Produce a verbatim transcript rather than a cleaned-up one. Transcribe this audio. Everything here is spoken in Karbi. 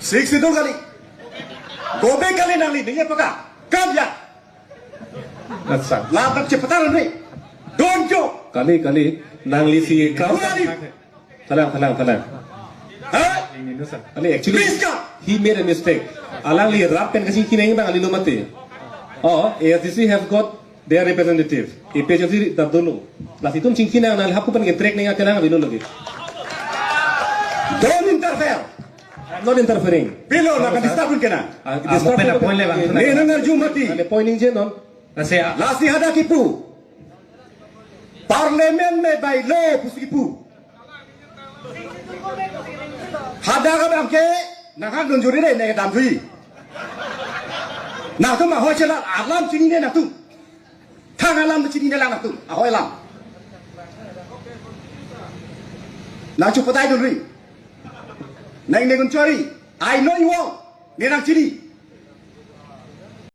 Sixth Schedule kali. Go back kali nangli, ningje paka. Kam ya. Accha. Ladak cepetan ni. Don't joke. Kali, kali. Nanglisi crowd. Kali. Thalang, thalang, thalang. Ha? Kali, actually, Please come. He made a mistake. Alangli rap pen kachingki nangji abang kalilo mati. Oh, A S D C have got their representative. A P H L C ta dolo. Lasi itum chingki nang, nang hapu pen ke track nang kelang avelo lagi. Don't interfere. I'm not interfering. Pilo, nang disturb un kena. Ah, ah, disturb mo pen un appoint le bang. Kena. Ne nang arju mati. Ane point ningje non. Lasi, ah, lasi hadak kipu. Parliament me bylaw pusi kipu. Hadak abang ke nang hang dunjuri de, ne damjui. Nangtum ahoi chelang alam chinine nangtum. Thang alam chinine lang nangtum. Ahoi alam. Nang chupatai dunri. Nang ne gun chori. I know you all. Ne nang chini.